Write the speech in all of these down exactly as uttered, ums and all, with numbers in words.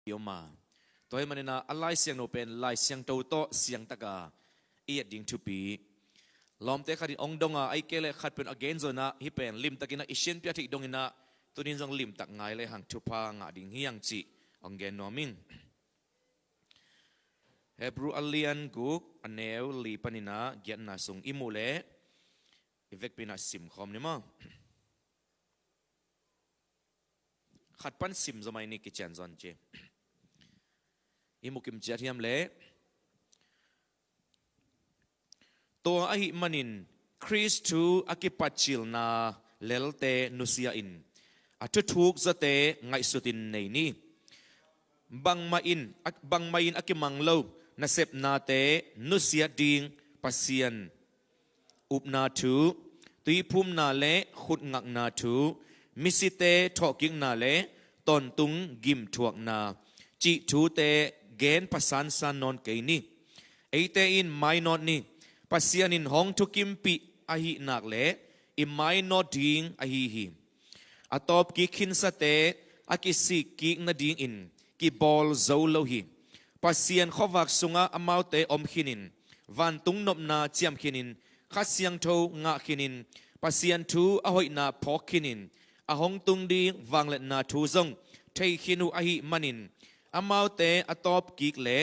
hi om a. Tua hi maninah a Lai Siangtho pen Lai Siangtho tawh siangtaka i et ding thupi. Lawmte khatin hong dong a, ahih kei leh khat pen a gen zongin ah hih pen limtakin ah i sianpia theih dongin ah tunin zong limtak ngai le hang thupha ngah ding hi hang cih hong gen nuam ing. Hebrew a lian guk a neu li paninah giatna sung i muh leh i vekpi inah simkhawm ni maw. Khat pan sim zaw mai ni, kician zaw ci. I mu kim ciat hiam leh. Tua ahih manin Khrist thu a kipatcilna lelte nusia in, a thuthuk zate ngaihsutin nei ni. Bangmah in, bangmah in a kimang lo nasepnate nusiat ding Pasian upna thu, tuiphumna le khutngakna thu, misite thawhkikna le tawntung gimthuakna cih thute gen pasansan nawn kei ni. Eite in mainawt ni. Pasian in hong thukimpih ahih nak leh i mainawt ding ahi hi. A tawpkik khinsate a kisikkik nadingin kibawl zo lo hi. Pasian khuavak sungah amaute om khinin, vantung nopna ciam khinin, Kha Siangtho ngah khinin, Pasian thu a hoihna phawk khinin, a hong tung ding vangliatna thu zong thei khin uh ahih manin, amaute a tawpkik le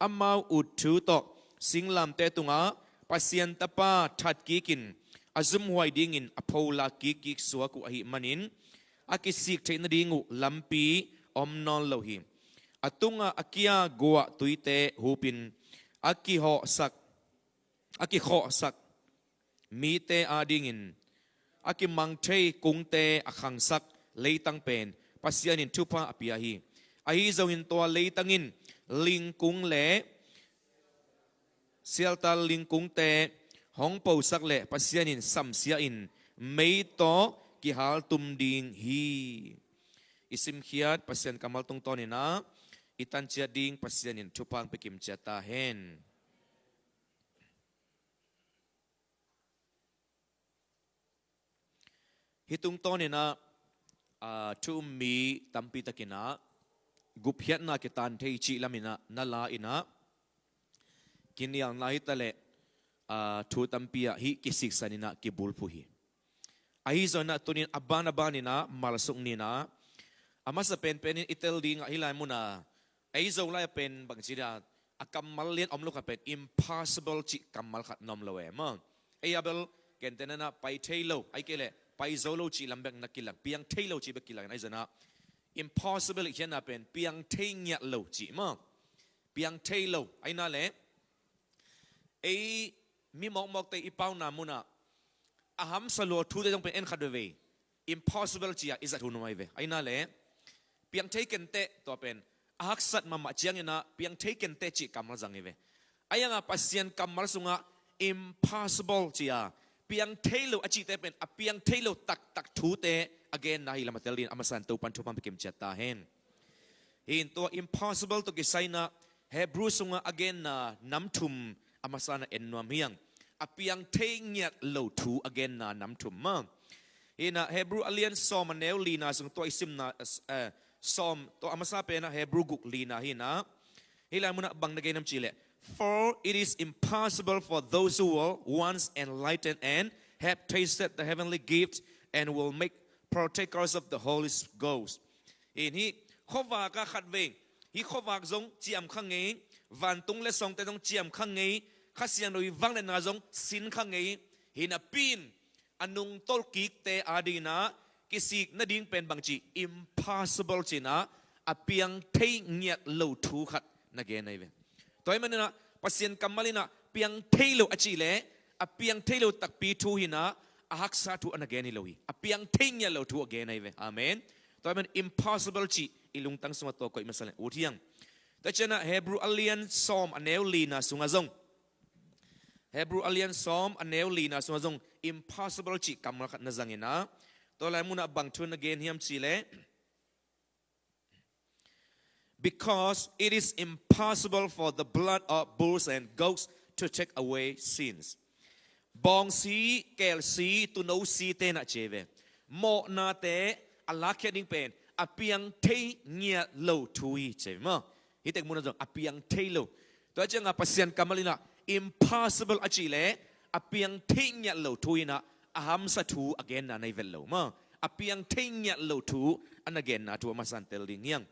amau ut thu tawh singlamteh tungah Pasian Tapa thatkikin a zumhuai dingin a pholak kikkik suak uh ahih manin, a kisik theih nading uh lampi om nawn lo hi. A tungah a kia guah tuite hupin a kihawhsak, a kikhawhsak mite adingin a kimang thei kungte a khangsak leitang pen Pasian in thupha a pia hi. Ahi zongin tua leitang in lingkung le sialtal lingkungte hong posak leh Pasian in samsia in mei tawh kihaltum ding hi. I simkhiat Pasian kammal tungtawninah i tanciat ding Pasian in thupha hong pia kim ciat ta hen. Hih tungtawninah, aa, thu um mi tampitakinah gupkhiatna kitan thei cih laminah na la inah kinialna hitaleh, aa, thu tampi ah hih kisiksaninah kibulphuh hi. Ahi zongin ah tunin a ban a baninah malsuk ninah a masa penpenin i tel dingah hih lai munah ei Zolai a pen bangci dia a kammal lian om lo khat pen impossible cih kammal khat na om lo e maw. Ei a bel gentehna inah pai thei lo, ahih kei leh pai zo lo cih lam bek na kilang, piang thei lo cih bek kilang in ahi zongin ah impossible i khiatna pen piang thei ngiat lo cih maw. Piang thei lo ahih nak leh ei mi mawkmawkte i pauna munah a hamsa lua thute zong pen en khat veivei impossible ci-a i zat hun om ahi ve. Ahih nak leh piang thei kenteh tua pen a haksat mahmah cianginah piang thei kenteh cih kammal zang hi ve. Ahi hangah Pasian kammal sungah impossible ci-a piang thei lo a cihte pen a piang thei lo taktak thute a genna hi lam a tel dingin a masa in Topan thupha hong pia kim ciat ta hen. Hih tua impossible tawh kisai inah Hebrew sungah a genna nam thum a masa in en nuam hi hang. A piang thei ngiat lo thu a genna nam thum maw. Hih inah Hebrew a lian sawm a neu lina sung tua i simna, eh, sawm tua a masa penah Hebrew guk lina hi inah. Hih lai munah bang na gen hiam cih leh, "For it is impossible for those who were once enlightened and have tasted the heavenly gift and will make partakers of the Holy Ghost." Hih, hih khuavak ah khat vei, hih khuavak zong ciam kha ngei, vantung le sawngte zong ciam kha ngei, Kha Siangtho i vangliatna zong sin kha ngei, hi napi in a nungtolh kikte adinginah kisik nading pen bangci impossible cinah a piang thei ngiat lo thu khat na gen ahi ve. Tua ahih maninah Pasian kammal inah piang thei lo a cih leh a piang thei lo takpi thu hi inah a haksa thu a na gen hi lo hi. A piang thei ngiat lo thu a gen ahi ve. Amen. Tua ahih manin impossible cih i lungtang sungah tua koih masa leng ut hi hang. Tua cianah Hebrew a lian sawm a neu lina sungah zong Hebrew a lian sawm a neu lina sungah zong impossible cih kammal khat na zang inah tua lai munah bang thu na gen hiam cih leh, "Because it is impossible for the blood of bulls and goats to take away sins." Bawngsi, kelsi, tuunosi tenah ci hi ve. Mawhnate a lakkhiat ding pen a piang thei ngiat lo thu hi ci ve maw. Hih tek munah zong a piang thei lo. Tua ciangah Pasian kammal inah impossible a cih leh a piang thei ngiat lo thu inah a hamsa thu a genna na hi vet lo maw. A piang thei ngiat lo thu a na genna thu a masa in tel ding hi hang.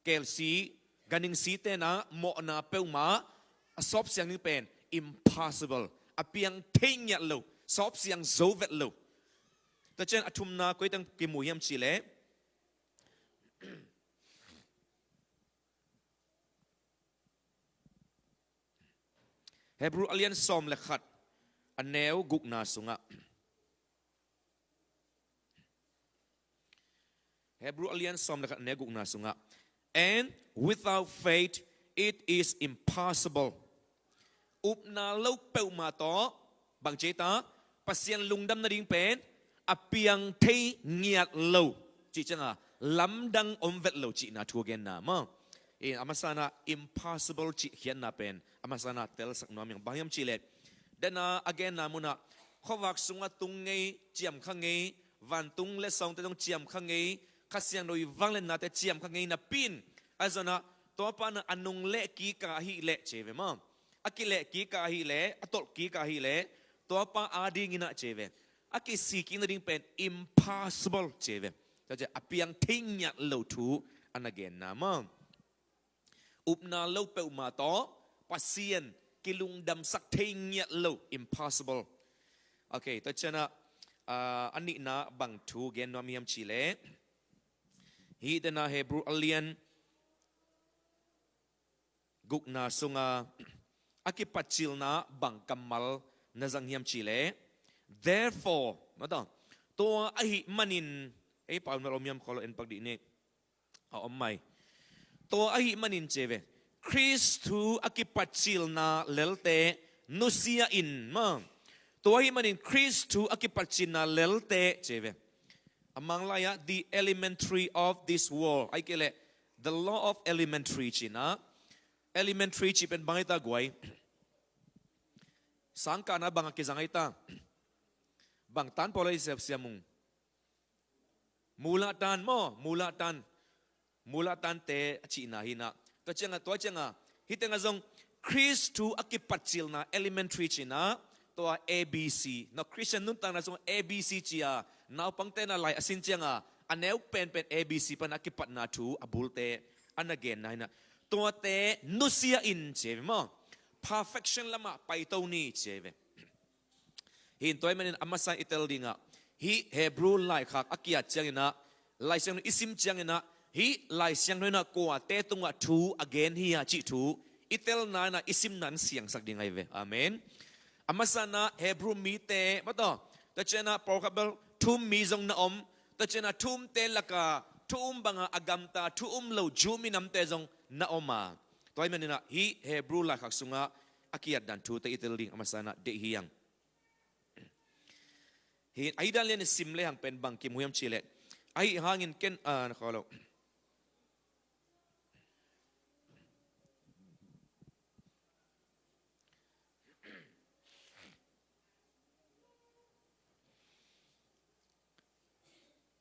Kelsi, ganhingsi tenah mawhna peuhmah a sawpsiang ding pen impossible, a piang thei ngiat lo, sawpsiang zo vet lo. Tua ciang a thumna koi teng kimu hiam cih leh Hebrew a lian sawm le khat a neu gukna sungah. Hebrew a lian sawm le khat a neu gukna sungah. And without faith it is impossible. Upna lo peuhmah tawh bang ci ta, Pasian lungdam nading pen a piang thei ngiat lo cih ciangah lamdang om vet lo cihna thu a genna maw. In a masa inah impossible cih khiatna pen a masa inah telsak nuam hi hang. Bang hiam cih leh dena a genna munah khuavak sungah tung ngei, ciamkha ngei, vantung letsongte zong ciamkha ngei, Kha Siangtho i vangliatnate ciamkha ngei napi in, a zon ah Topa na a nung leh kikah ahih leh ci ve maw. A kileh kikah ahih leh, a tolh kikah ahih leh Topa ading inah ci ve, a kisik kik nading pen impossible ci ve. Tua ciang a piang thei ngiat lo thu a na genna maw. Upna lo peuhmah tawh Pasian kilungdamsak thei ngiat lo, impossible. Ok, tua ciangah, ah, a nihna bang thu gen nuam hiam cih leh, hih dena Hebrew a lian gukna sungah a kipatcilna bang kammal na zang hiam cih leh, therefore, mataw, tua ahih manin, ei pau na om hiam khawl en pak dih ni. A om mai. Tua ahih manin ci ve, Khrist thu a kipatcilna lelte nusia in maw. Tua ahih manin Khrist thu a kipatcilna lelte ci ve. A Manglai ah the elementary of this world, ahih kei leh the law of elementary cihna. Elementary cih pen bang hi ta guai? Sangkahna bang a kizang hi ta? Bang tan pawl a i siam, siam ung? Mulatan maw, mulatan. Mulatante a cihna hi inah. Tua ciangah, tua ciangah hih tengah zong Khrist thu a kipatcilna, elementary cihna, tua A B C. No, Christian nuntakna sungah A B C ci a, naupangte na lai a sin ciangah a neu penpen A B C pan a kipatna thu a bulte a na genna hi inah. Tuate nusia in ci ve maw. Perfection lamah paito ni ci ve. Hih in tua ahih manin a masa i tel dingah, hih Hebrew laikhak a kiat cianginah, Lai Siangtho i sim cianginah, hih Lai Siangtho inah kuate tungah thu a gen hi a cih thu i telna inah, i simna in siangsak ding ahi ve. Amen. A masa inah Hebrew mite, mataw, tua ciangah pawlkhat bel thu um mi zong na om, tua ciangah thu umte lakah thu um bangah a gamta thu um lo Jew minamte zong na om a. Tua ahih maninah hih Hebrew laikhak sungah a kiatdan thute i tel ding a masa inah deih hi hang. Hi, ahi dan lian in sim le hang pen bang kimu hiam cih leh, ahi hangin ken, ah, na khawh lo.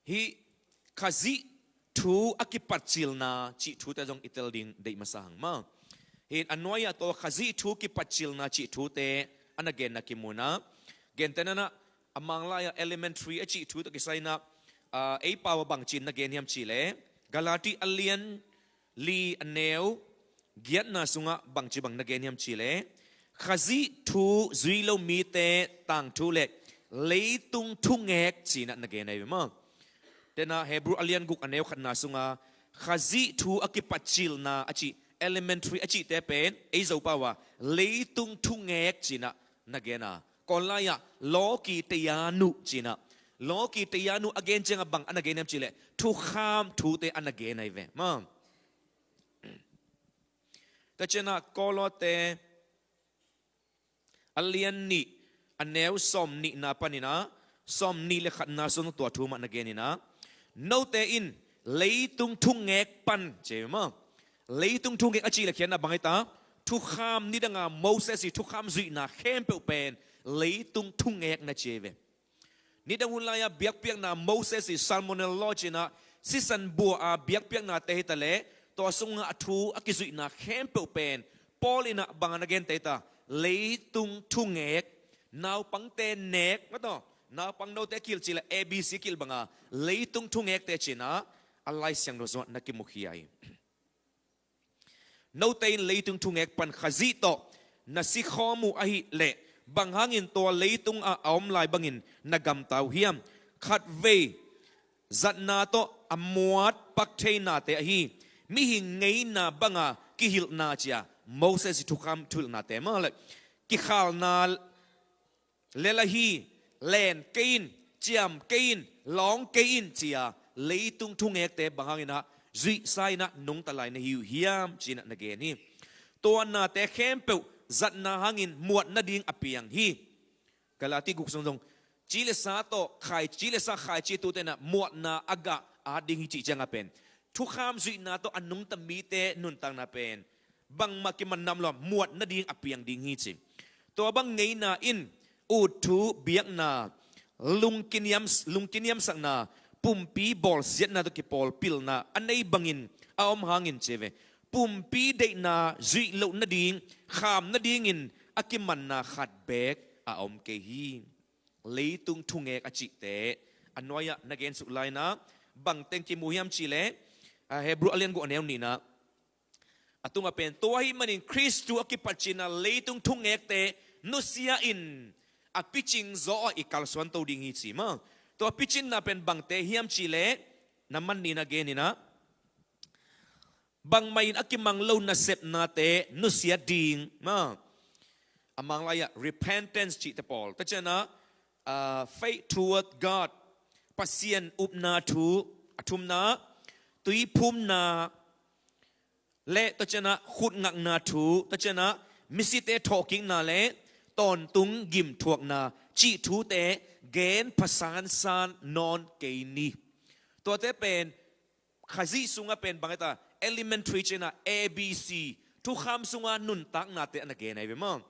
Hih Khazih thu a kipatcilna cih thute zong i tel ding deih masa hang maw. Hi in a nuai-ah tua Khazih thu kipatcilna cih thute a na genna kimu inah, gentehna inah a Manglai-ah elementary a cih thu tawh kisai inah, ah, ei pau ah bangci in na gen hiam cih leh, Galati a lian li a neu giatna sungah bangci bang na gen hiam cih leh, Khazih thu zui lo mite tangthu le leitung thungek ci inah na gen ahi ve maw. Tua inah Hebrew a lian guk a neu khatna sungah Khazih thu a kipatcilna a cih, elementary a cihte pen ei Zopau ah leitung thungek ci inah na gen a, Kawl lai-ah lawki tayanu ci inah, lawki tayanu a gen ciangah bang a na gen hiam cih leh thukham thute a na gen ahi ve maw. Tua ciangah Kolose a lian nih a neu sawm nihna pan inah sawm nih le khatna sung tua thu mah na gen inah, note in leitung thungek pan ci maw. Leitung thungek a cih leh khiatna bang hi ta? Thukham, nidanga Moses i thukham zuihna khempeuh pen leitung thungek na ci ahi ve. Nidang hun lai-ah biakpiakna Moses i ceremonial law ci inah sisan bua a biakpiaknate hi ta leh, tua sungah a thu a kizuihna khempeuh pen Paul in ah bang a na gente hi ta, leitung thungek, naupangte nek, mataw, naupang note a kihilh cih leh A B C kihilh bang a, leitung thungekte ci-in ah a Lai Siangtho sungah na kimukhia hi. Note in leitung thungek pan Khazih tawh na sikhawm uh ahih leh, bang hangin tua leitung ah a om lai bangin na gamta uh hiam? Khatvei zatna tawh a muat pak theinate ahi, mihing ngeina banga kihilhna ci-a, Moses thukham thuhilhnate mah leh, kikhalna lel ahi, len kei in, ciam kei in, lawng kei in ci-a, leitung thungekte bang hangin ah zuihsa in ah nungta lai na hi uh hiam ci-in ah na gen hi. Tua nate khempeuh zatna hangin muat nading a piang hi. Galati guk sung zong, ci le sa tawh khai, ci le sa khaici tute in ah muatna a gah at ding hi cih ciangah pen, thukham zuihna tawh a nungta mite nuntakna pen bangmah kiman nam lo, muat nading a piang ding hi ci. Tua bang ngeina in ut thu biakna, lungkiniam, lungkiniamsakna, pumpi bawlsiatna tawh kipawlpilna a nei bangin a om hangin ci ve. Pumpi deihna zuih loh nading, kham nadingin a kimanna khat beek a om kei hi. Leitung thungek a cihte a nuai-ah na gensuk lai-in ah bang teng kimu hiam cih leh, a, Hebru a lian guk a neu nihna, a tungah pen, tua ahih manin Khristu a kipatcihna leitung thungekte nusia in, a picing zawh ah i kalsuanto ding hi ci maw. Tua picinna pen bangte hiam cih leh, na man nihna gen in ah, bangmah in a kimang lo nasepnate nusia ding maw. A Mang lai-ah repentance cihte pawl. Tua ciangin ah, ah, faith toward God, Pasian upna thu, a thumna, tuiphumna, le tua ciangin ah khutngakna thu, tua ciangin ah misite thawhkikna le tawntung gimthuakna cih thute gen phasansan nawn kei ni. Tuate pen Khazih sungah pen bang hi ta, elementary ci-in ah A B C, thukham sungah nuntaknate a na gen ahi ve maw.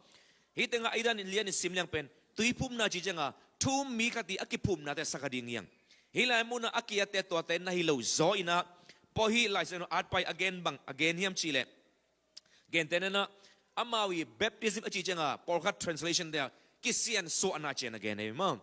Hih tengah i dan in lian in sim liang pen, tuiphumna cih ciangah thu-um mi khat ii a kiphumnate sa kha ding hi hang. Hih lai munah a kiatte tuate na hi lo zaw in ah, Paul hih Lai Siangtho atpa ii a gen bang a gen hiam cih leh, gentehna in ah, amau ii baptism a cih ciangah pawlkhat translation te ah kisiansuahna ci-in a gen ahi maw.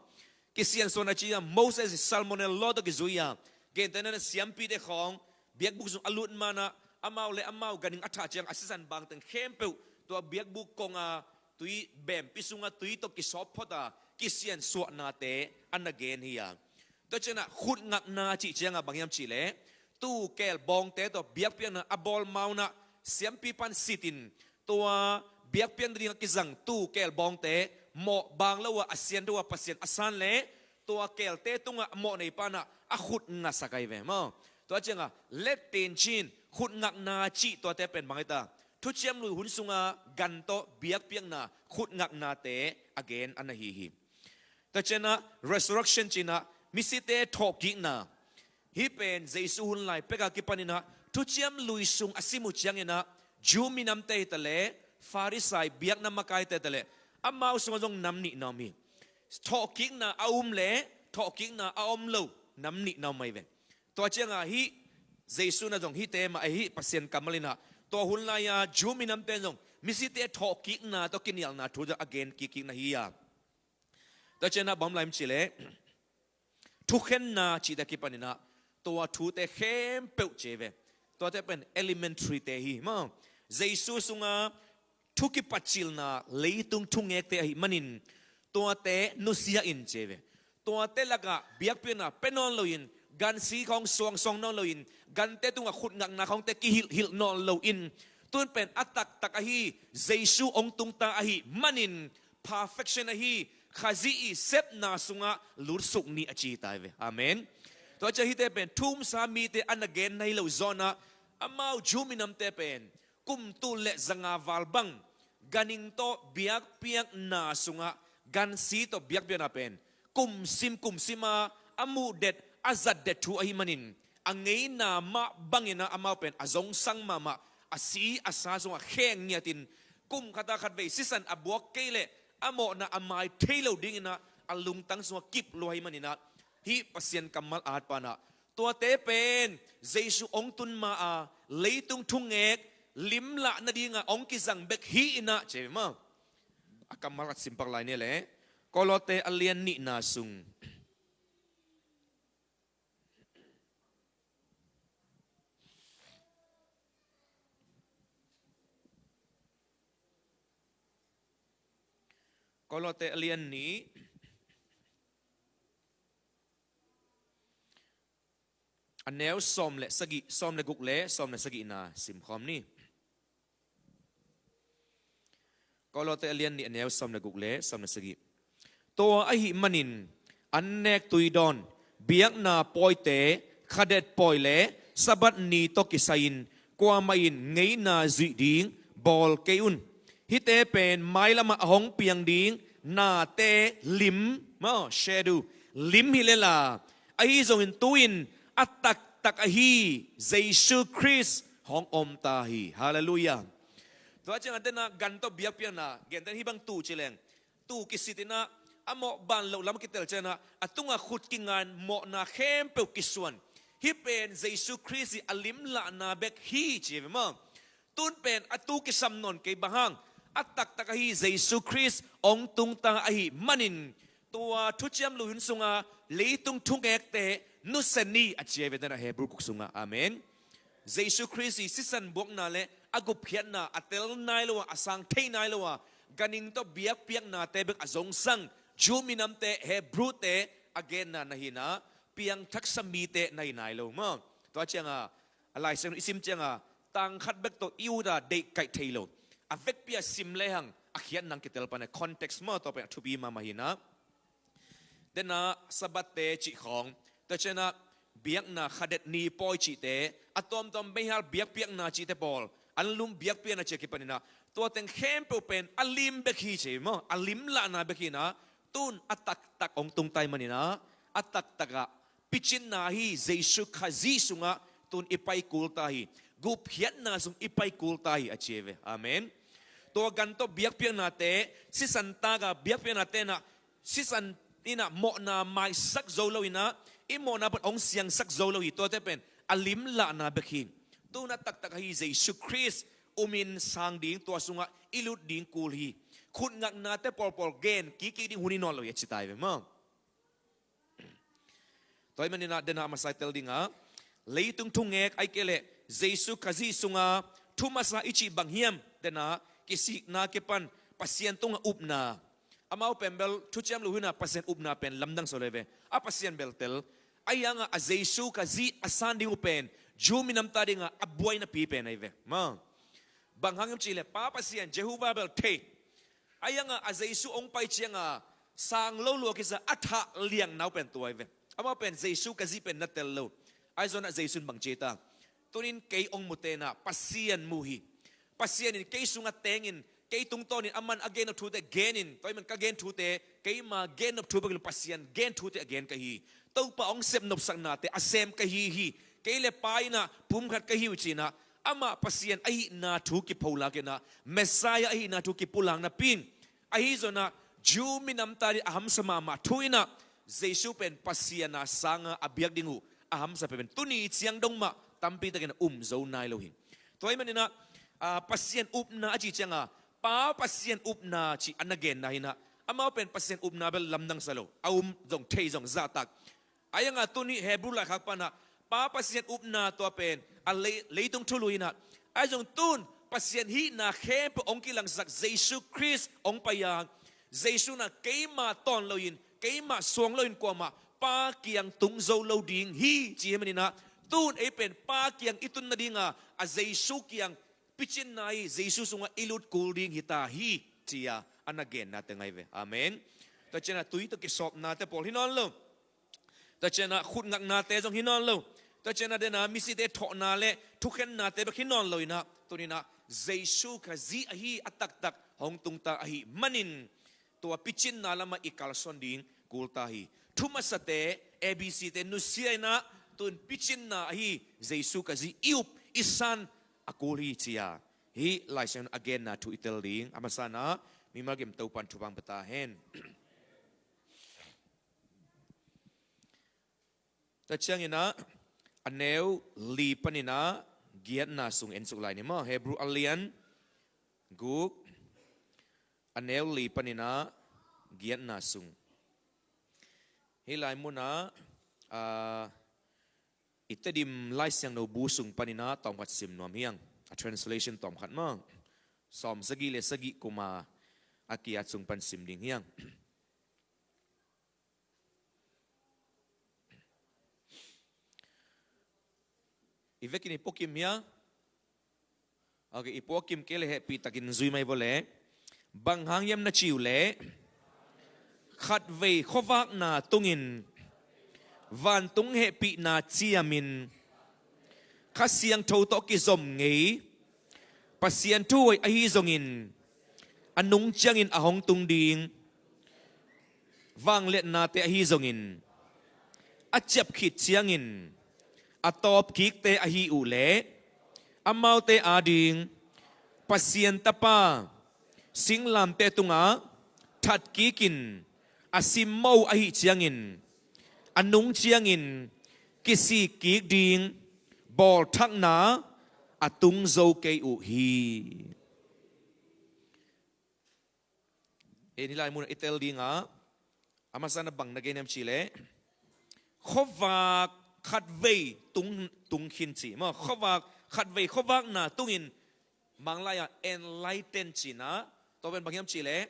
Kisiansuahna cih ciangah Moses ii ceremonial law tawh kizui a, gentehna in ah siampite khawng biakbuk sung a lut ma-in ah, amau le amau ganhing a thah ciang a sisan bang teng khempeuh tua biakbuk kong a tui bempi sungah tui tawh kisawp phot a, kisiansuahnate a na gen hi a. Tua ciangah khutngakna cih ciangah bang hiam cih leh, tuu keel bawngte tawh biakpiakna a bawl ma-un ah, siampi pan sit in, tua biakpiakna dingah kizang tuu keel bawngte mawh baang lo a, a siangtho a Pasian a san leh, tua keelte tungah mawhnei pa in ah a khut ngasak ahi ve maw. Tua ciangah let tenchin, khutngakna cih tuate pen bang hi ta, thuciam lui hun sungah gan tawh biakpiakna khutngaknate a gen a na hi hi. Tua ciangah resurrection ci-in ah misite thawhkikna. Hih pen Jesu hun lai pek a kipan in ah thuciam lui sung a sim uh ciangin ah, Jew minamte hi ta leh, Farisai biakna makaite hi ta leh, amau sungah zong nam nih na om hi. Thawhkikna a um le thawhkikna a om lo, nam nih na om ahi ve. Tua ciangah hih Jesu in ah zong hihte mah ahi, Pasian kammal in ah, tua hun lai-a Jew minamte in zong misite thawhkikna tawh kinialna thu zong a gen kikkik na hi a. Tua ciangah bang om lai hiam cih leh, thukhenna cihte a kipan in ah tua thute khempeuh ci ve. Tuate pen elementary te hi maw. Jesu sungah thu kipatcilna leitung thungekte ahih manin tuate nusia in ci ve. Tuate lakah biakpiakna pia nawn loin, gansi khawng suangsuang nawn loin, gante tungah khutngakna khawngte kihilhhilh nawn loin, tun pen a taktak ahi Jesu hong tungta ahih manin, perfection ahi Khazih ii sepna sungah lutsuk ni a ci ta hi ve. Amen. Tua ciang hihte pen thu-umsa mite a na gen na hi lo zaw in ah, amau Jew minamte pen kum tul le zanga val bang ganhing tawh biakpiakna sungah, gansi tawh biakpiakna pen kumsim kumsim a, a muh det, a zat det thu ahih manin, a ngeina mah bangin ah amau pen a zongsang mahmah, a si a sa sungah kheng ngiatin, kum khat ah khatvei sisan a buak kei leh a mawhna a mai thei lo dingin ah a lungtang sungah kip lua ahih manin ah, hih Pasian kammal atpa in ah Tuate pen Jesu hong tun ma-a leitung thungek limlah nadinga hong kizang bek hi inah ci ve maw. A kammal khat simpak lai ni le, Kolose a lian nihna sung. Kolose a lian nih, a neu sawm le sagih, sawm le guk le sawm le sagihna simkhawm ni. Kolose a lian nih, a neu sawm le guk le sawm le sagih. Tua ahih manin an nek tui dawn, biakna pawite, khadet pawi le Sabbath ni tawh kisai-in kuamah in ngeina zuih ding bawl kei un. Hihte pen mailamah a hong piang ding nate lim, maw, shadow, lim hi lel a, ahi zongin tu-in a taktak ahi Jesu Khrist hong om ta hi. Halleluiah. Tua ciangah denah gan tawh biakpiakna gentehna hih bang tuu ci leng, tuu kisit inah a mawh ban loh lam kitel cianah a tungah khut kingan mawhna khempeuh kisuan. Hih pen Jesu Khrist ii a limlahna bek hi ci ve maw. Tun pen a tuu kisam nawn kei, bang hang, a taktak ahi Jesu Khrist hong tungta ahih manin tua thuciam luhun sunga leitung thungekte nusia ni a ci ve denah Hebrew guk sungah. Amen. Jesu Khrist ii sisan buakna le a gupkhiatna a tel nai lo a, a sang thei nai lo a, ganhing tawh biakpiaknate bek a zongsang Jew minamte, Hebrew-te a genna na hi inah, piangthaksa mite na hi nai lo maw. Tua ciangah a Lai Siangtho i sim ciangah tang khat bek tawh i ut a deihkaih thei lo. A vekpi-a sim lehang a khiatna kitel pan a, context maw, tua pen a thupi mahmah hi inah. Denah Sabbath-te cih khawng, tua cianah biakna khadet ni pawi cihte, a tuamtuam meihal biakpiakna cihte pawl, anlum biakpiakna cih a kipan inah, tua teng khempeuh pen a lim bek hi ci maw, a limlahna bek hi inah, tun a taktak hong tungta ahih man inah, a taktakah picinna ahi Jesu Khazih sungah tun i pai kul ta hi. Gupkhiatna sung i pai kul ta hi a ci ve. Amen. Tua gan tawh biakpiaknate, sisan taka biakpiaknate inah, sisan inah mawhna maisak zo lo inah, i mawhna pan hong siangsak zo lo hi. Tuate pen a limlahna bek hi. Tun a taktak ahi Jesu Khrist umin sang ding, tua sungah i lut ding kul hi. Khutngaknate pawlpawl gen kikkik ding hun hi nawn lo hi a ci ta hi ve maw. Tua ahih man inah denah a masa i tel dingah, leitung thungek ahih kei leh Jesu Khazih sunga thu masa i cih bang hiam, denah kisikna kipan Pasian tungah upna. Amau pen bel thuciam luhun ah Pasian upna pen lamdang sa lo hi ve. A Pasian bel tel, ahi hangah a Jesu Khazih a san ding uh pen Jew minamte adingah a buainapi pen ahi ve maw. Bang hang hiam cih leh Pa Pasian Jehovah bel thei, ahi hangah a Jesu hong pai ciangah sang lo lua kisa a thah liangna uh pen tua hi ve. Amau pen Jesu Khazih pen na tel lo. Ahi zongin ah Jesu in bang ci ta, tuni-in kei hong mute inah Pasian mu hi. Pasian in kei sungah tengin, kei tungtawnin aman a gennop thute genin, tua ahih man ka gen thute, keima gennop thu bek hi lo, Pasian gen thute a gen ka hi. Topa hong sepnopsaknate a sem ka hi hi. Kei le Pa inah pumkhat ka hi uh ci inah, amah Pasian ahihna thu kipholak inah, Messiah ahihna thu kipulak napi-in, ahi zongin ah Jew minamte ading a hamsa mahmah thu inah, Jesu pen Pasian a sanga a biak ding uh a hamsa pen tuni ciang dong mah tampi takin a um zo nai lo hi. Tua ahih man inah, a, Pasian upna a cih ciangah Pa Pasian upna cih a na genna hi inah, amau pen Pasian upna bel lamdang sa lo, a um zong, thei zong, zahtak. Ahi hangah tuni Hebrew laikhak panah Pa Pasian upna tua pen a lei-, leitung thulu hi inah, ahi zong tun Pasian hihna khempeuh hong kilangsak Jesu Khrist hong pai a, Jesu inah keima tawn loin, keima suang loin kuamah Pa kiang tung zo lo ding hi ci hi man inah, tun ei pen Pa kiang i tun nadinga a Jesu kiang picinna hi, Jesu sungah i lut kul ding hi ta hi ci-a a na genna teng ahi ve. Amen. Tua cianah tui tawh kisawpnate pawl hi nawn lo. Tua cianah khutngaknate zong hi nawn lo. Tua cianah denah misite thawhna le thukhennate bek hi nawn lo inah, tuni inah Jesu Khazih ahi a taktak hong tungta ahih manin, tua picinna lamah i kalsuan ding kul ta hi. Thu masate, A B C-te nusia inah, tun picinna ahi Jesu Khazih i up i san a kul hi ci-a hih Lai Siangtho a genna thu i tel ding. A masa inah mimal gim Topa'n thupha hong pia ta hen. Tua ciang inah A neu li panin ah giatna sung en suk lai ni maw. Hebrew a lian guk, a neu li panin ah giatna sung. Hih lai munah, ah, i Tedim Lai Siangtho bu sung panin ah tawmkhat sim nuam hi ing. A translation tawmkhat maw. Sawm sagih le sagih kum a kiat sung pan sim ding hi ing. I vekin i puakim hia? Ok, i puakim kei le hehpih takin zui mai vawleh. Bang hang hiam na ci uh leh, khatvei khuavakna tungin vantung hehpihna ciamin Kha Siangtho tawh kizom ngei Pasian thu hoih ahi zongin, a nung ciangin a hong tung ding vangliatnate ahi zongin, a ciap khit ciangin a tawp kikte ahi uh leh, amaute ading Pasian Tapa singlamteh tungah that kikin a simmawh uh ahih ciangin, a nung ciangin kisik kik ding bawlthakna a tung zo kei uh hi. En, hih lai munah i tel dingah, a masa na bang na gen hiam cih leh, khuavak khatvei tung, tung khin ci maw, khuavak khatvei khuavakna tungin Manglai ah enlighten cihna, tua pen bang hiam cih leh,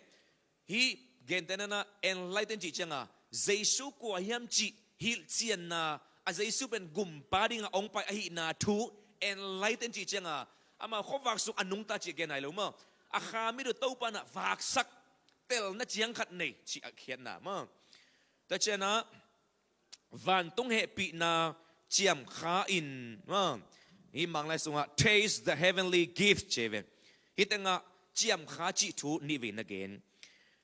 hih gentehna-ah enlighten cih ciangah Jesu kua hiam cih hilhcianna, a Jesu pen gumpa dingah hong pai ahihna thu enlighten cih ciangah, amah khuavak sung a nungta cih gen nai lo maw. A kha mit uh Topa in ah vaksak, telna ciang khat nei cih a khiatna maw. Tua ciangah vantung hehpihna ciamkha in, ah, hih Manglai sungah taste the heavenly gift ci ve. Hih tengah ciamkha cih thu nih vei na gen.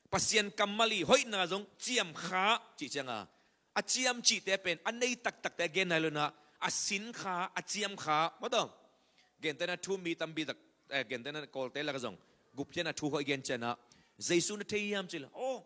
Pasian kammal i hoihna zong ciamkha cih ciangah, a ciam cihte pen a nei taktakte gen nai lo-in ah, a sinkha, a ciamkha maw, tua gentehna thu mi tampi tak, eh, gentehna Kawlte lakah zong gupkhiatna thu hoih gen ciangah, Jesu na thei hiam cih leh, oh,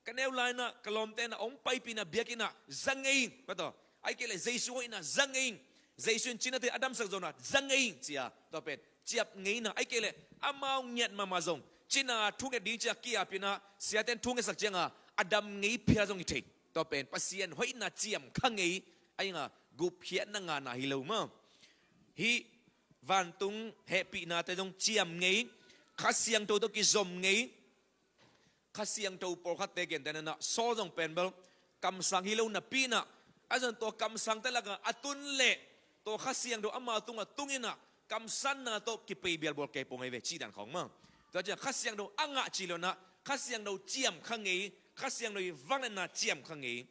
ka neu lai-in ah ka lawmte in ah hong paipih in ah biakinn ah za ngei ing, maw, tua, ahih kei leh Jesu hoihna za ngei ing, Jesu in cina thei a damsak zo-in ah za ngei ing ci-a, tua pen ciap ngeina. Ahih kei leh amau ngiat mahmah zong cina thunget ding ci-a ki-ap in ah siate'n thungetsak ciangah a dam ngei phial zong hi thei. Tua pen Pasian hoihna ciamkha ngei, a ing ah gupkhiatna ngahna hi lo maw. Hih vantung hehpihnate zong ciam ngei, Kha Siangtho tawh kizom ngei. Kha Siangtho pawlkhatte gentehna-ah Saul zong pen bel kamsang hi lo napi-in ah, a zong tua kamsangte lakah a tun leh tua Kha Siangtho ama tungah tung in ah kamsanna tawh kipei bialbual kei pong ahi ve cih dan khawng maw. Tua ciang Kha Siangtho a ngah cih lo-in ah, Kha Siangtho ciamkha ngei, Kha Siangtho i vangliatna ciamkha ngei.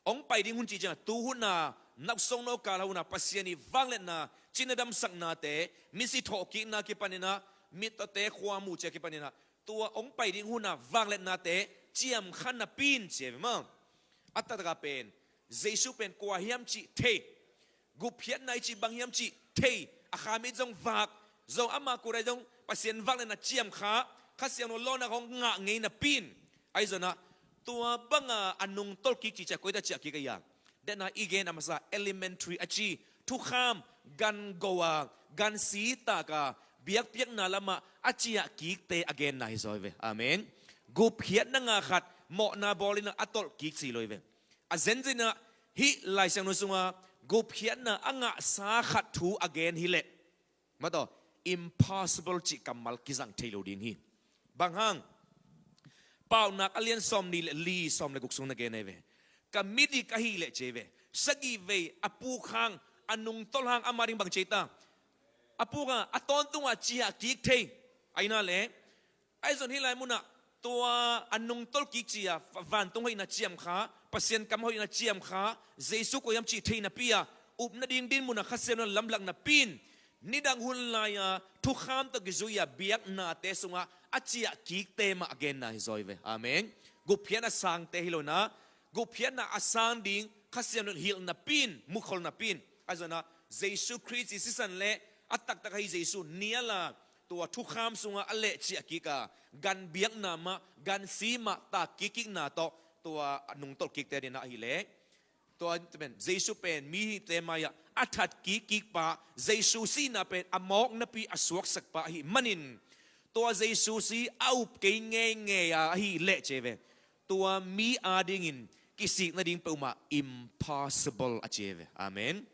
Hong pai ding hun cih ciangah, tu hun a, nausawng nawkal hun a Pasian i vangliatna, cina damsaknate, misi thawhkikna kipan in ah, mittawte khua muh cih a kipan in ah, tua hong pai ding hun a vangliatnate ciamkha napi-in ci ve maw. A taktak a pen Jesu pen kua hiam cih thei, gupkhiatna i cih bang hiam cih thei, a kha mit zong vak, zong ama kut ah zong Pasian vangliatna ciamkha, Kha Siangtho lawhna hong ngah ngei napi-in, ahi zongin ah tua banga a nungtolh kik cih ciang koi-ah ciah kik a hia? Dena i gen a masa elementary a ci, thukham, gan go a, gan si tak a, biakpiakna lamah a ciah kikte a genna hi zaw hi ve. Amen. Gupkhiatna ngah khat, mawhna bawl in ah a tolh kik ci lo hi ve. A zenzen ah hih Lai Siangtho sungah gupkhiatna a ngahsa khat thu a gen hi leh, maw, tua impossible cih kammal kizang thei lo ding hi. Bang hang? Paunak a lian sawmnih le li, sawm le guk sung na gen ahi ve. Ka midik ahih leh ci ve, sagih vei a puk hang, a nungtolh hang ama ding bang ci ta? A puk a, a tawntung a ciah kik thei. Ahi na leh, ahi zong hih lai munah tua a nungtolh kik ci a, vantung hoihna ciamkha, Pasian kam hoihna ciamkha, Jesu kua hiam cih thei napi a, upna ding dinmun a Kha Siangtho lamlak napi-in, nidang hun lai-a thukham tawh kizui a biaknate sungah a ciah kikte mah a genna hi zaw hi ve. Amen. Gupkhiatna sangte hi lo-in ah, gupkhiatna a sang ding Kha Siangtho hilh napi-in, mukhol napi-in, ahi zongin ah Jesu Khrist i sisan le a taktak ahi Jesu nial a, tua thukham sungah a lehciah kik a, gan biakna mah, gan si mah tak kikkikna tawh tua a nungtolh kikte ading ah ahih leh, tua pen Jesu pen mite mai-ah a that kikkik pa, Jesu sihna pen a mawk napi a suaksak pa ahih manin, tua Jesu si a up kei ngeingei a ahih leh ci ve, tua mi adingin kisik nading peuhmah impossible a ci ve. Amen.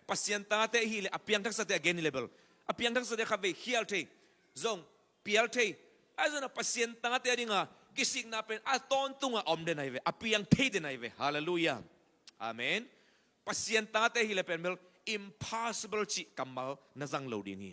Pasian tate ahih leh a piangthaksate a gen hi leh bel, a piangthaksate khatvei khial thei, zong pial thei. Ahi zongin a Pasian tate adinga kisikna pen a tawntunga om den ahi ve, a piang thei den ahi ve. Halleluiah. Amen. Pasian tate hi leh pen bel impossible cih kammal na zang lo ding hi.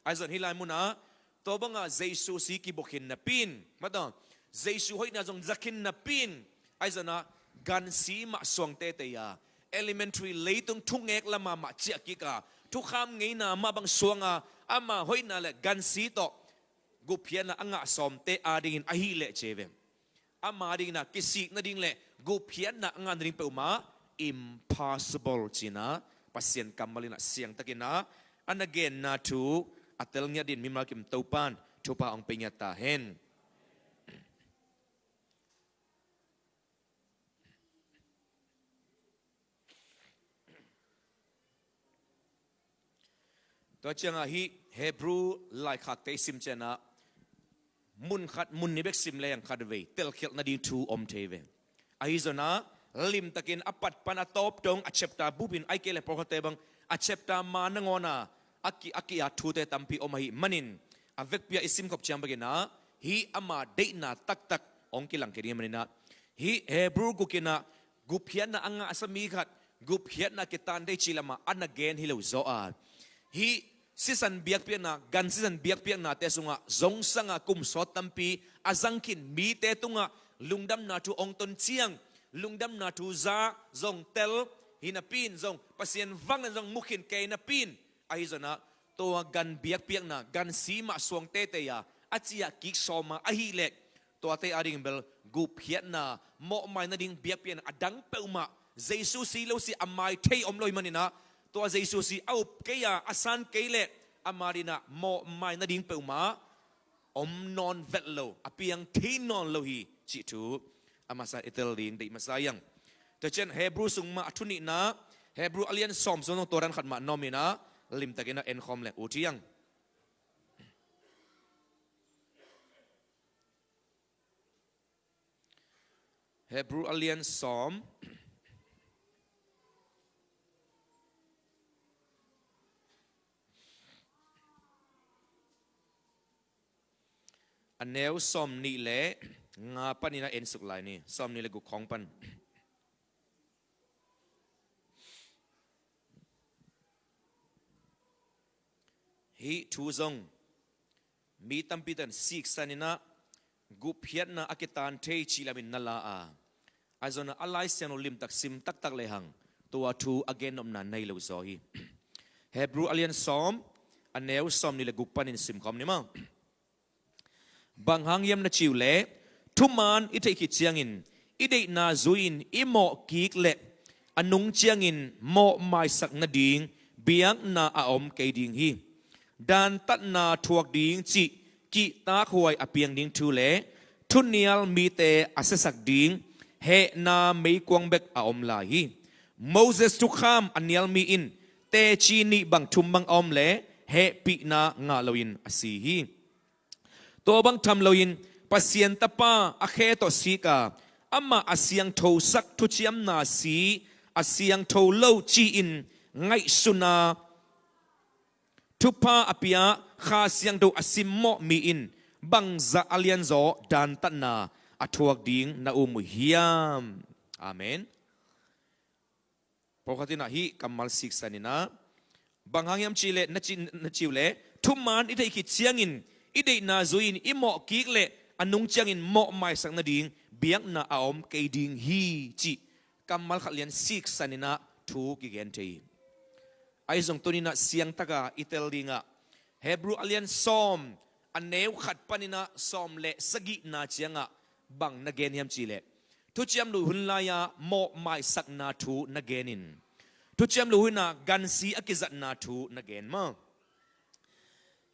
Ahi zongin hih lai munah tua banga Jesu si kibukhin napi in, mataw, Jesu hoihna zong zakhin napi in, ahi zongin a gansi mah suang teitei a, elementary leitung thungek lama mah ciahkik a, thukham ngeina mah bang suanga, ama hoihna le gansi tawh gupkhiatna a ngah sawmte adingin ahih leh ci ve, ama dingin a kisik nading le gupkhiatna a ngah nading peuhmah impossible ci-in a Pasian kammal in a siangtakin a na genna thu a tel ngiat dingin mimal kim Topa'n thupha hong pia ngiat ta hen. Tua ciangah hih Hebrew laikhakte i sim ciangah mun khat, mun nih bek sim leng khatvei telkhialh nading thu om thei ve. Ahi zongin a limtakin a pat pan a tawp dong a chapter bupin, ahih kei leh pawlkhatte bang a chapter ma nangawn a a ki, a ki-at thute tampi om ahih manin, a vekpi-a i simkhop ciang bekin a hih ama deihna taktak hong kilangkhia ding ahih manin a, hih Hebrew guk in a gupkhiatna a ngahsa mi khat gupkhiatna kitan thei cih lamah a na gen hi lo zaw a, hih sisan biakpiakna, gan sisan biakpiaknate sungah zongsanga kum sawt tampi a zangkhin mite tungah lungdamna thu hong ton ciang, lungdamna thu za zong tel hi napi in, zong Pasian vanglian zong mukhin kei napi in, ahi zongin a tua gan biakpiakna, gansi mah suang teitei a a ciahkik sawm a ahih leh, tuate adingin bel gupkhiatna, mawhmai nading biakpiakna a dang peuhmah, Jesu si lo si a mai thei om lo ahih manin a, tua Jesu si a up kei a, a san kei leh, ama dingin a mawhmai nading peuhmah om nawn vet lo, a piang thei nawn lo hi cih thu a masa i tel ding deih masa hi hang. Tua ciang Hebrew sung mah a thu nihna, Hebrew a lian sawm sung zong tua dan khat mah na om in a, limtakin a enkhawm le ut hi hang. Hebrew a lian sawm, a neu sawm nih le nga panin a ensuk lai ni, sawm nih le guk khawng pan. Hih thu zong mi tampi tan siksan in a, gupkhiatna a kitan thei cih lamin na la a, ahi zongin a Lai Siangtho limtak sim taktak lehang tua thu a gennopna nei lo zaw hi. Hebrew a lian sawm, a neu sawm nih le guk panin simkhawm ni maw. Bang hang hiam na cih uh leh, thuman i theih khit ciangin i deihna zui-in i mawh kik leh a nung ciangin mawhmaisak nading biakna a om kei ding hi. Dantatna thuak ding cih kihtakhuai a piang ding thu le thunial mite a siasak ding hehna meikuang bek a om lai hi. Moses thukham a nial mi in teci nih bang thum bang a om leh hehpihna ngah loin a si hi. Tua bang tham loin Pasian Tapa a khe tawh sik a, amah a siangthosak thuciamna si a siangtho lo ci-in ngaihsun a, thupha a pia, Kha Siangtho a simmawh mi in bangzah a lianzaw dantatna a thuak ding na um uh hiam? Amen. Pawlkhat in ah hih kammal siksan in ah, bang hang hiam cih leh, na ci, na cih uh leh, thuman i theih khit ciangin i deihna zui-in i mawh kik leh a nung ciangin mawhmaisak nading biakna a om kei ding hi, cih kammal khat lian siksan in ah thu kigen thei hi. Ahi zong tuni-in ah siangtaka i tel dingah Hebrew a lian sawm, a neu khat panin ah sawm le sagihna ciangah bang na gen hiam cih leh, thuciam luh hun lai-a mawhmaisakna thu na gen in, thuciam luh hun-ah gansi a kizatna thu na gen maw?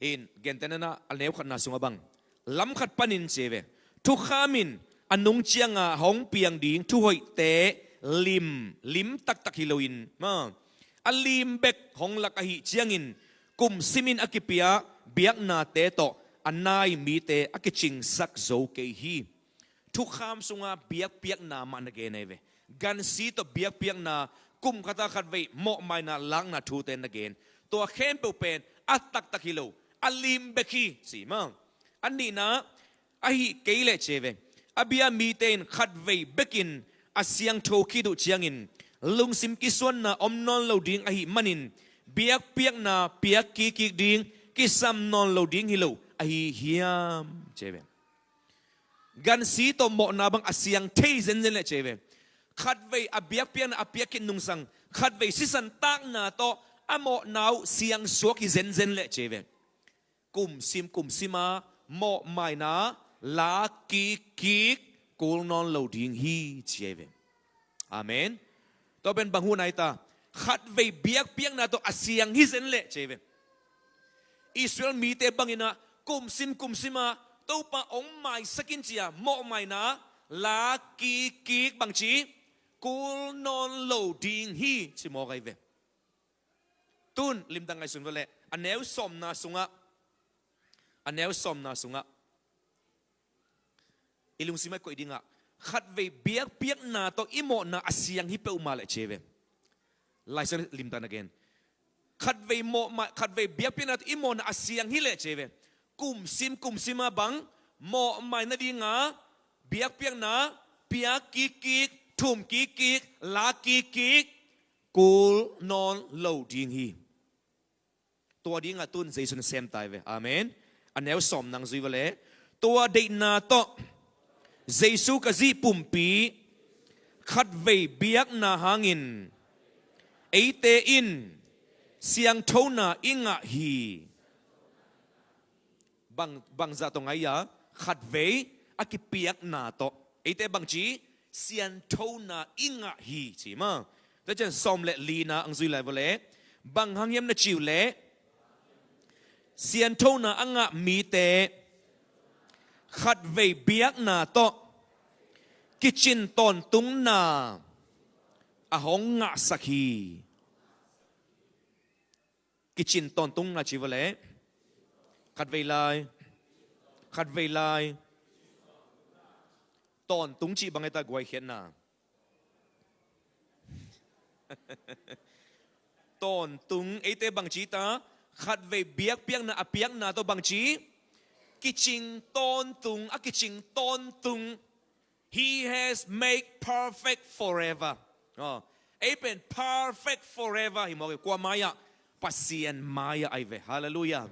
Hih in gentehna-in ah a neu khatna sungah bang, lam khat panin ci ve, thukham in a nung cianga hong piang ding thuhoihte lim, lim taktak hi loin maw, a lim bek hong lak ahih ciangin, kum simin a kipia biaknate tawh a nai mite a kicingsak zo kei hi. Thukham sunga biakpiakna mah na gen ahi ve. Gansi tawh biakpiakna, kum khata khatvei mawhmaina lakna thute na gen. Tua khempeuh pen a taktak hi lo, a lim bek hi ci maw. A nihna, ahi kei leh ci ve, a bia mite in khatvei bekin a siangtho khit uh ciangin lungsim kisuanna om nawn lo ding ahih manin biakpiakna piak kikkik ding kisam nawn lo ding hi lo ahi hiam ci ve. Gansi tawh mawhna bang a siang thei zenzen leh ci ve. Khatvei a biakpiakna a piak khit nungsang khatvei sisan takna tawh a mawhna uh siang suak hi zenzen leh ci ve. Kumsim kumsima mawhmaina lak kikkik kul nawn lo ding hi ci ahi ve. Amen. Tua pen bang hun ahi ta, khatvei biakpiakna tawh a siang hi zen leh ci ahi ve. Israel mite bangin ah kumsim kumsima Topa hong maisak in ci-a mawhmaina lak kikkik bangci kul nawn lo ding hi ci mawk ahi ve. Tun limtak ngaihsun vawleh a neu sawmna sungah, a neu sawmna sungah i lungsim ah koih dingah khatvei biakpiakna tawh i mawhna a siang hi peuhmah leh ci ve. Laisiangtho limtak na gen, khatvei mawhmai khatvei biakpiakna tawh i mawhna a siang hi leh ci ve. Kumsim kumsima bang mawhmai nadinga biakpiakna piak kikkik, thum kikkik, lak kikkik kul nawn lo ding hi. Tua dingah tun Jesu na sem ta hi ve. Amen. A neu sawmna hong zui vawleh, tua deihna tawh Jesu Khazih pumpi khatvei biakna hangin eite in siangthona i ngah hi. Bang, bangzah tawh ngai a, khatvei a kipiakna tawh eite bangci sianthona i ngah hi ci maw. Tua ciang sawm le lina ang zui lai vawleh, bang hang hiam na ci uh leh, sianthona a ngah mite khatvei biakna tawh kicin tawntungna a hong ngahsak hi. Kicin tawntungna ci vawleh, khatvei lai, khatvei lai. Tawntung cih bang hi ta guaikhiatna. Tawntung eite bangci ta, khatvei biakpiakna a piakna tawh bangci kicing tawntung, a kicing tawntung. He has made perfect forever. Oh, ei pen perfect forever hi mawk hi. Kua mai-ah? Pasian mai-ah ahi ve. Halleluiah.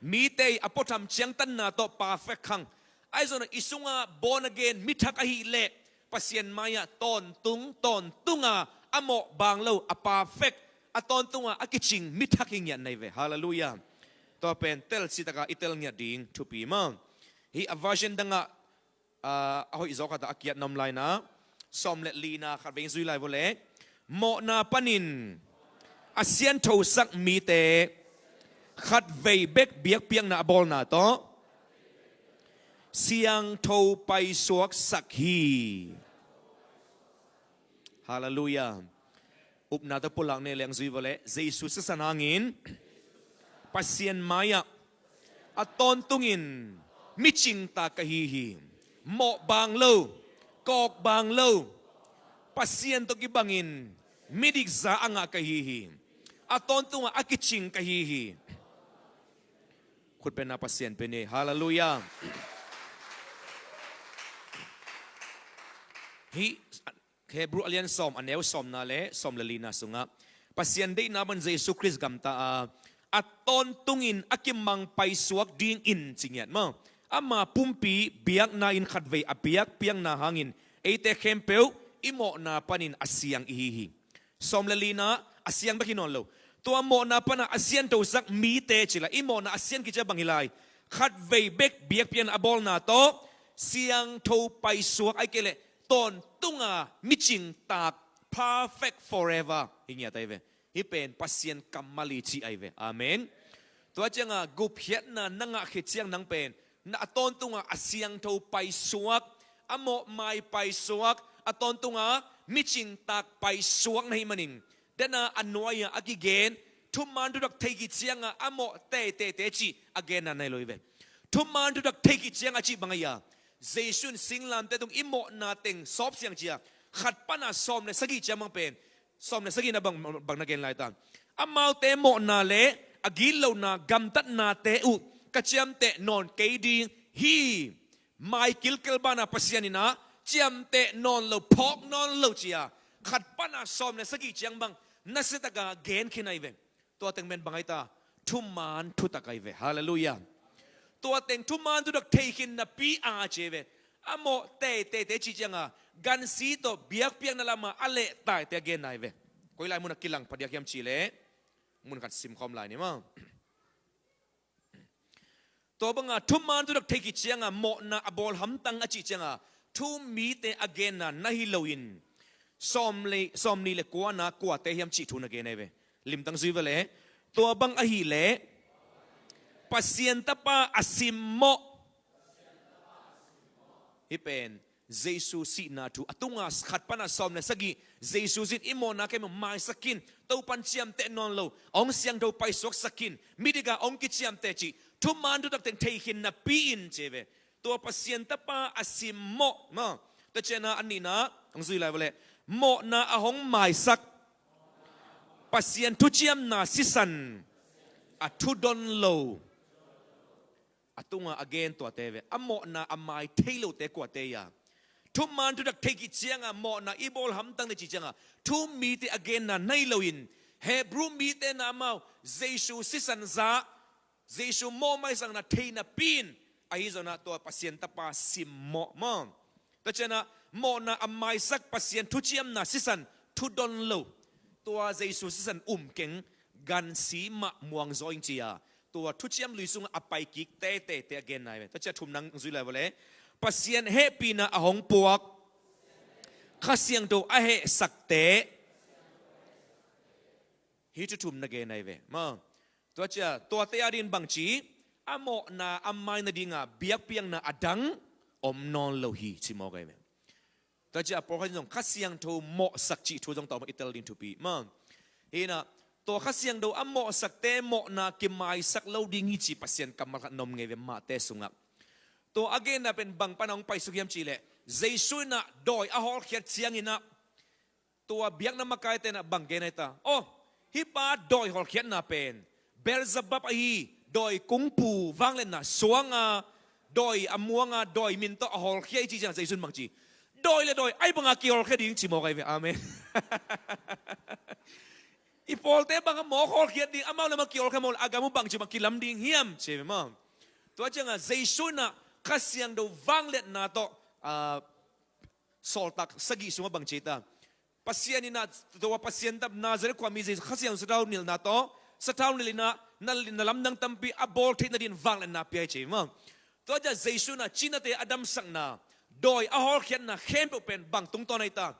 Mite a puatham ciangtanna tawh perfect khang. Ahi zongin i sunga born again mithak ahih leh Pasian mai-ah tawntung, tawntunga a mawh bang lo, a perfect, a tawntunga a kicing mithak hi ngiat na hi ve. Halleluiah. Tua pen telsi taka i tel ngiat ding thupi maw. Hih a version dangah a, a hoih zaw khat a kiat na om lai na, sawm le lina khatvei zui lai vawleh, mawhna panin a sianthosak mite khatvei bek biakpiakna a bawlna tawh siangtho paisuaksak hi. Halleluiah. Upna tawh pulak ne leng zui vawleh, Jesu sisan hangin Pasian mai-ah a tawntungin micingtak ka hi hi. Mawh bang lo, kawk bang lo, Pasian tawh kibangin midikza a ngah ka hi hi. A tawntungah a kicing ka hi hi. Khut bengna Pasian pen hi. Halleluiah. Hih Hebru a lian sawm, a neu sawmna le sawm le lina sungah Pasian deihna bang Jesu Khrist gamta a, a tawntungin a kimang paisuak dingin ci ngiat maw. Ama pumpi biakna in khatvei a biakpiakna hangin eite khempeuh i mawhna panin a siang i hi hi. Sawm le lina a siang bek hi nawn lo. Tua mawhna pana a sianthosak mite ci lai, i mawhna a siang kici a bang hi lai? Khatvei bek biakpiakna a bawlna tawh siangtho paisuak, ahih kei leh tawntunga micingtak, perfect forever hi ngiat ahi ve. Hih pen Pasian kammal hi cih ahi ve. Amen. Tua cianga gupkhiatna na ngah khit ciang nang pen na a tawntunga a siangtho paisuak, a mawhmai paisuak, a tawntunga micingtak paisuak na hih manin Tena a nuai-ah a kigen thuman thutak thei khit cianga a mawh teiteite cih a genna nei lo hi ve. Thuman thutak thei khit cianga cih bang ahi a, Jesu in singlamteh tung i mawhna teng sawp siang cia khat pana sawm le sagih ciang bang pen, sawm le sagihna bang, bang na gen lai ta. Amaute mawhna le a gitlona gamtatnate uh ka ciamteh nawn kei ding hi. Mai kilkel bana Pasian inah ciamteh nawn lo, phawk nawn lo cia khat pana sawm le sagih ciang bang nasiataka gen khin ahi ve. Tua teng men bang ahi ta? Thuman thutak ahi ve. Halleluiah. Tua teng thuman thutak thei khin napi a ci ahi ve. A mawh teiteite cih cianga gansi tawh biakpiakna lama a lehtaite a genna ahi ve. Koi lai muna kilang phadiak hiam cih leh mun khat simkhawm lai ni maw. Tua banga thuman thutak thei khit cianga mawhna a bawl hamtang a cih cianga thu-um mite a genna na hi loin sawm le, sawmnih le kuana kuate hiam cih thu na gen ahi ve. Limtang zui va le. Tua bang ahih leh Pasian Tapa a simmawh. Hih pen Jesu sihna thu a tunga khat pana sawm le sagih, Jesu sin i mawhna kei maisak khin, Topan ciamteh nawn lo, hong siangtho paisuaksak khin, midika hong kiciamteh cih thuman thutak teng thei khin napi-in ci ahi ve. Tua Pasian Tapa a simmawh maw. Tua ciana a nihna hong zui lai va le. Mawhna a hong maisak Pasian thuciamna sisan a thudon lo. A tunga a gen tuate ve. A mawhna a mai thei lote kuate hi a, thuman thutak thei khit cianga mawhna i bawl hamtang le cih cianga thu-um mite a genna na hi loin Hebru mite na amau Jesu sisan za, Jesu mawh maisakna thei napi-in ahi zongah tua Pasian Tapa simmawh maw. Tua ciana mawhna a maisak Pasian thuciamna sisan thudon lo. Tua Jesu sisan um keng, gansi mah muang zaw ing cia tua thuciam lui sunga a paikik teiteite a genna ahi ve. Tua cia thumna hong zui lai va le. Pasian hehpihna a hong puak Kha Siangtho a hehsakte. Hih thu thum na gen ahi ve maw. Tua cia tuate adingin bang ci? A mawhna a mai nadinga biakpiakna a dang om nawn lo hi ci mawk ahi ve. Tua cia pawlkhat in zong Kha Siangtho mawhsak cih thu zong tawh i tel ding thupi maw. Hi inah tua Kha Siangtho a mawhsakte mawhna kimaisak lo ding hi ci Pasian kammal khat na om ngei ve Mate sungah. Tua a genna pen bang pana hong paisuk hiam cih leh Jesu inah dawi a hawlkhiat cianginah tua biakna makaite inah bang gen ahi ta? Aw, hih pa dawi hawlkhiatna pen Beelzebub ahi, dawi kungpu vangliatna suanga dawi a muanga dawi min tawh a hawlkhia hi ci ciang Jesu in bang ci? Dawi le dawi ahi banga kihawlkhia ding ci mawk ahi ve. Amen. I pawlte banga mawk hawlkhiat ding, amau le amau kihawlkhia mawk le a gam uh bang ci bang kilam ding hiam ci ve maw. Tua cianga Jesu inah Kha Siangtho vangliatna tawh ah, Sawltak sagih sungah bang ci ta? Pasian inah tua Pasian tapa Nazareth khuami Jesu Kha Siangtho sathau nilhna tawh, sathau nilh inah na, na lamdang tampi a bawl theih nadin vangliatna pia hi ci maw. Tua cia Jesu inah cinate a damsakna, dawi a hawlkhiatna khempeuh pen bang tungtawn ahi ta?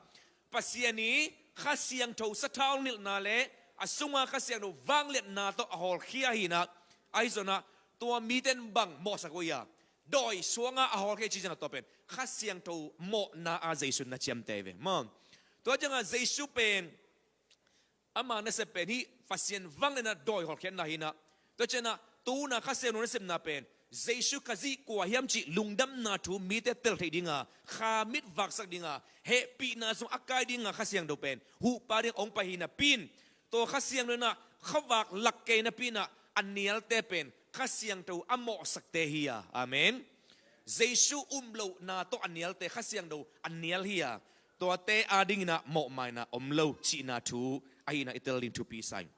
Pasian i Kha Siangtho sathau nilhna le a sunga Kha Siangtho vangliatna tawh a hawlkhia hi inah, ahi zongah tua mite in bang mawhsak uh hi a? Dawi suanga a hawlkhia ci ciangah tua pen Kha Siangtho mawhna a Jesu na ciamteh ve maw. Tua ciangah Jesu pen ama nasep pen hih Pasian vangliatna dawi hawlkhiatna hi inah. Tua cianah tu-in ah Kha Siangtho nasepna pen Jesu Khazih kua hiam cih lungdamna thu mite tel theih dinga, kha mit vaksak dinga, hehpihna sung a kai dinga Kha Siangtho pen huhpa ding hong pai hi napi-in, tua Kha Siangtho inah khavak lak kei napi inah a nialte pen Kha Siangtho a mawhsakte hi a. Amen. Jesu um lohna tawh a nialte Kha Siangtho a nial hi a, tuate adingin ah mawhmaina om lo cihna thu ahihna i tel ding thupi sa ing.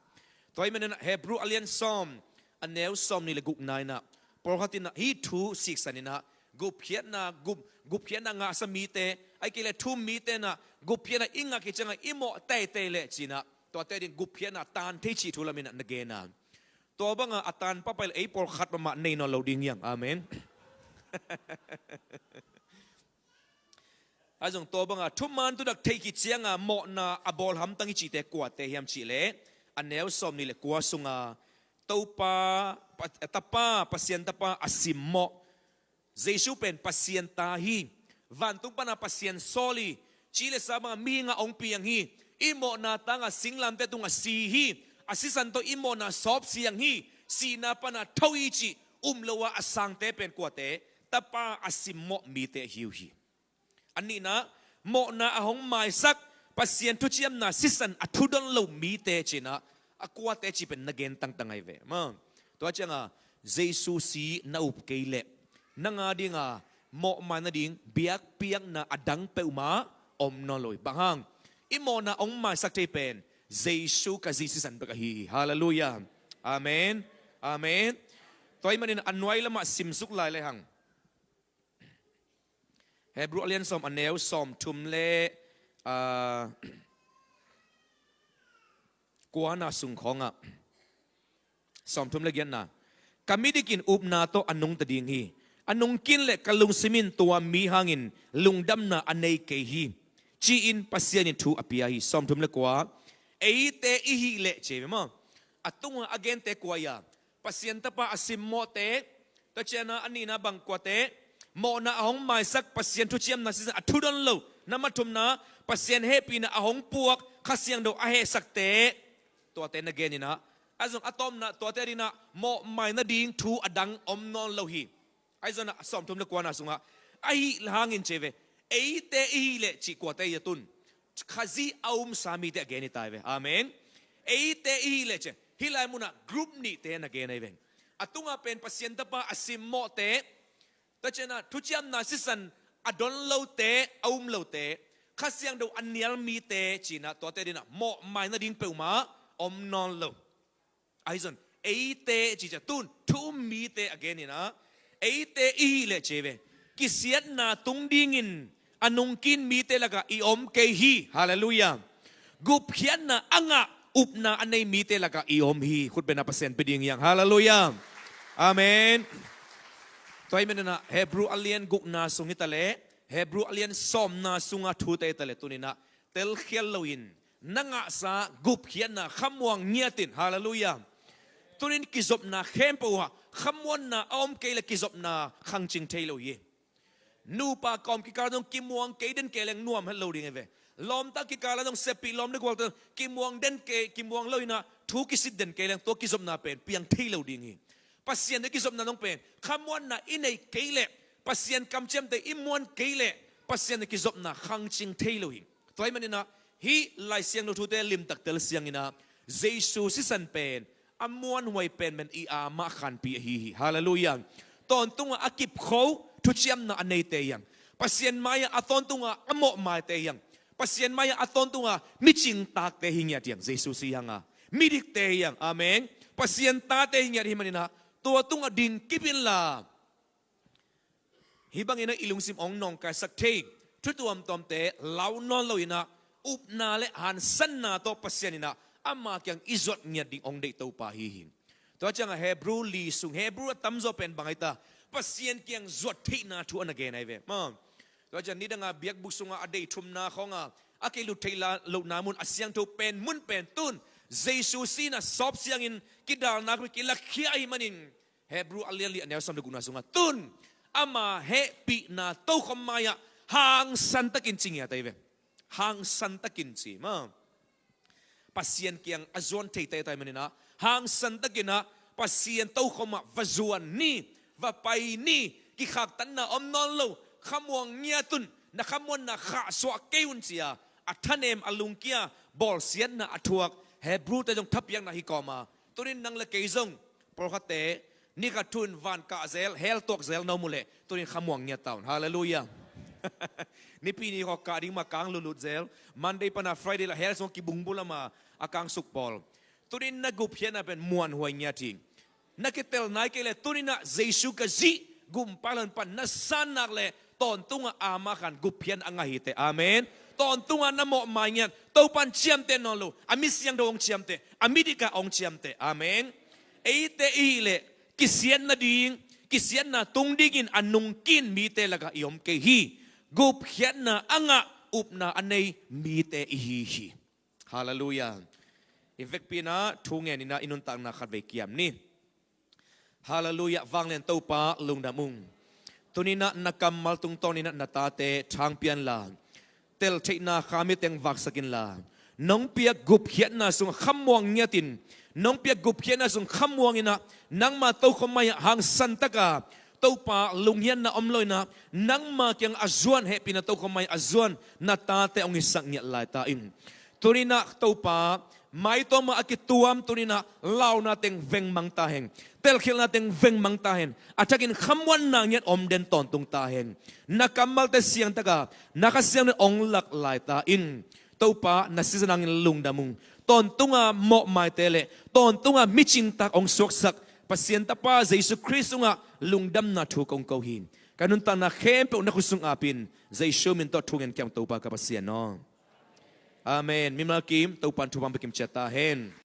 Tua ahih manin ah Hebru a lian sawm, a neu sawmnih le gukna inah pawlkhat inah hih thu siksan inah gupkhiatna, gup, gupkhiatna ngahsa mite, ahih kei leh thu-um mite inah gupkhiatna i ngah khit ciangah i mawh teitei leh ci inah tuate ading gupkhiatna taan thei cih thu lamin ah na gen a. Tua banga a taan pahpah leh ei pawlkhat mahmah nei nawn lo ding hi hang. Amen. Ahi zong tua banga thuman thutak thei khit cianga mawhna a bawl hamtang i cihte kuate hiam cih leh a neu sawmnih le kua sunga Topa, Pa, Tapa, Pasian Tapa a simmawh. Jesu pen Pasian ta hi. Vantung pana Pasian sawl hi. Ci le sa banga mihingah hong piang hi. I mawhna tangah singlamteh tungah si hi. A sisan tawh i mawhna sawp siang hi. Sihna pana tho hi cih um lo a a sangte pen kuate? Tapa a simmawh mite ahi uh hi. A nihna, mawhna a hong maisak, Pasian thuciamna sisan a thudon lo mite ci-in ah, a kuate cih pen na gen tangtang ahi ve maw. Tua ciangah Jesu si na up kei leh nang a dinga mawhmai nading biakpiakna a dang peuhmah om nawn lo hi. Bang hang? I mawhna hong maisak thei pen Jesu Khazih sisan bek ahi hi. Halleluiah. Amen. Amen. Tua ahih manin a nuai lamah simsuk lai le hang. Hebrew a lian sawm, a neu sawmthum le, ah, kuana sung khawngah, sawmthum le giatna, ka midik in upna tawh a nungta ding hi. A nungkik leh ka lungsim in tua mi hangin lungdamna a nei kei hi, ci-in Pasian in thu a pia hi. Sawmthum le kua, eite i hih leh ci ve maw. A tungah a gente kua ia? Pasian Tapa a simmawhte. Tua ciangah a nihna bang kuate? Mawhna a hong maisak, Pasian thuciamna sisan a thudon lo. Nam a thumna, Pasian hehpihna a hong puak, Kha Siangtho a hehsakte. Tuate na gen in ah, ahi zong a tawpna, tuate adingin ah mawhmai nading thu a dang om nawn lo hi. Ahi zongin ah sawmthum le kuana sungah, ahih hangin ci ve, eite i hih leh cih kuate ia tun? Khazih a umsa mite a gen hi ta ve. Amen. Eite i hih leh ci, hih lai munah group nihte na gen ahi ve. A tungah pen Pasian Tapa a simmawhte, tua ciangah thuciamna sisan a don lote, a um lote, Kha Siangtho a nial mite ci-in ah, tuate adingin ah mawhmai nading peuhmah om nawn lo. Ahi zong eite ci ciang tun thu um mite a gen in ah, eite i hih leh ci ve, kisiatna tung dingin a nungkik mite lakah i om kei hi. Halleluiah. Gupkhiatna a ngah, upna a nei mite lakah i om hi. Khut bengin ah Pasian pia ding hi hang. Halleluiah. Amen. Tua ahih manin ah Hebrew a lian gukna sung hi ta leh, Hebrew a lian sawmna sunga thute hi ta leh, tuni-in ah telkhial loin na ngahsa gupkhiatna khamuang ngiat in. Halleluiah. Tuni-in kizopna khempeuh ah khamuanna a om kei leh kizopna khangcing thei lo hi. Nupa kawm kikal ah zong kimuang kei den kei leng nuam het lo ding hi ve. Lawmta kikal ah zong, seppi lawm le gualte zong kimuang den kei, kimuang lo-in ah thu kisit den kei leng tua kizopna pen piang thei lo ding hi. Pasian tawh kizopna zong pen khamuanna i neih kei leh, Pasian kamciamte i muan kei leh, Pasian tawh kizopna khangcing thei lo hi. Tua ahih manin ah hih Lai Siangtho thute limtak telsiang in ah, Jesu sisan pen a muanhuai penpen i aamah khanpi ahi hi. Halleluiah. Tawntungah a kipkho thuciamna a neite hi hang. Pasian mai-ah a tawntungah a mawhmaite hi hang. Pasian mai-ah a tawntungah micingtakte hi ngiat hi hang. Jesu si hangah midikte hi hang. Amen. Pasian tate hi ngiat ahih manin ah tua tungah dingkip inla, hih bangin ah i lungsim hong nawngkaisak thei thu tuamtuamte lau nawn lo-in ah, upna le hansanna tawh Pasian in ah ama kiang i zuat ngiat ding hong deih Topa ahi hi. Tua ciangah Hebrew li sung, Hebrew a tamzaw pen bang hi ta? Pasian kiang zuat theihna thu a na gen ahi ve maw. Tua ciang nidangah biakbuk sungah a deih thumna khawngah a kilut theih lohna mun, a siangtho pen mun pen tun Jesu si-in ah sawp siangin kidalna khawng kilakhia ahih manin, Hebrew a lian li a neu sawm le gukna sungah tun ama hehpihna tokhom mai-ah hangsantakin ci ngiat ahi ve. Hangsantakin ci maw. Pasian kiang a zuan thei ta ahih manin ah, hangsantakin ah Pasian tokhom ah va zuan ni, va pai ni, kikhaktanna om nawn lo, khamuang ngiat un, na khamuanna khahsuah kei un ci-a, a thanem a lungkia, bawlsiatna a thuak Hebrew-te zong thapiakna hi kawm a, tuni-in nang le kei zong, pawlkhatte, ni khat thu-in van kah zel, hell tuak zel na om uh leh, tuni-in khamuang ngiat ta un. Halleluiah. Nipi ni khawng kah ding mah kang lutlut zel, Monday pan a Friday lah hell sungah kibungbul a mah, a kang sukpawl. Tuni-in na gupkhiatna pen muanhuai ngiat hi. Na kitel nai kei leh tuni-in ah Jesu Khazih gumpa lon pan na san nak leh, tawntungah aamah khan gupkhiatna a ngah hi teh. Amen. Tawntungah na mawhmai ngiat, Topa'n ciamteh nawn lo, a mi siangtho hong ciamteh, a midikah hong ciamteh. Amen. Eite i hih leh kisiat nading, kisiatna tung dingin a nungkik mite lakah i om kei hi. Gupkhiatna a ngah, upna a nei mite i hi hi. Halleluiah. I vekpi-in ah thu ngen in ah i nuntakna khatvei kiam ni. Halleluiah. Vanglian Topa, lungdam ung. Tuni-in ah na kammal tungtawnin ah na tate thang pia inla, teltheihna kha miteng vaksak inla, Nong piak gupkhiatna sungah khamuang ngiatin, nong piak gupkhiatna sung khamuang inah, nangma tokhom mai-ah hangsan taka, Topa, lunghiatna om lo inah, nangma kiang a zuan, hehpihna tokhom mai a zuan na tate hong hisak ngiat lai ta in. Tuninah Topa, maitawma a kituam tuninah launa teng vengmang ta hen. Telkhialhna teng vengmang ta hen. A thakin khamuanna ngiat om den tawntung ta hen. Na kammalte siangtaka na Kha Siangtho in hong lak lai ta in. Topa, na sisan hangin lungdam ung. Tawntunga mawhmaite le tawntunga micingtak hong suaksak Pasian Tapa Jesu Khrist sungah lungdamna thu kong ko hi. Ka nuntakna khempeuh na khut sung apin, Jesu min tawh thu ngen kiam Topa ka Pasian aw. Amen. Mimal kim, Topa in thupha hong pia kim ciat ta hen.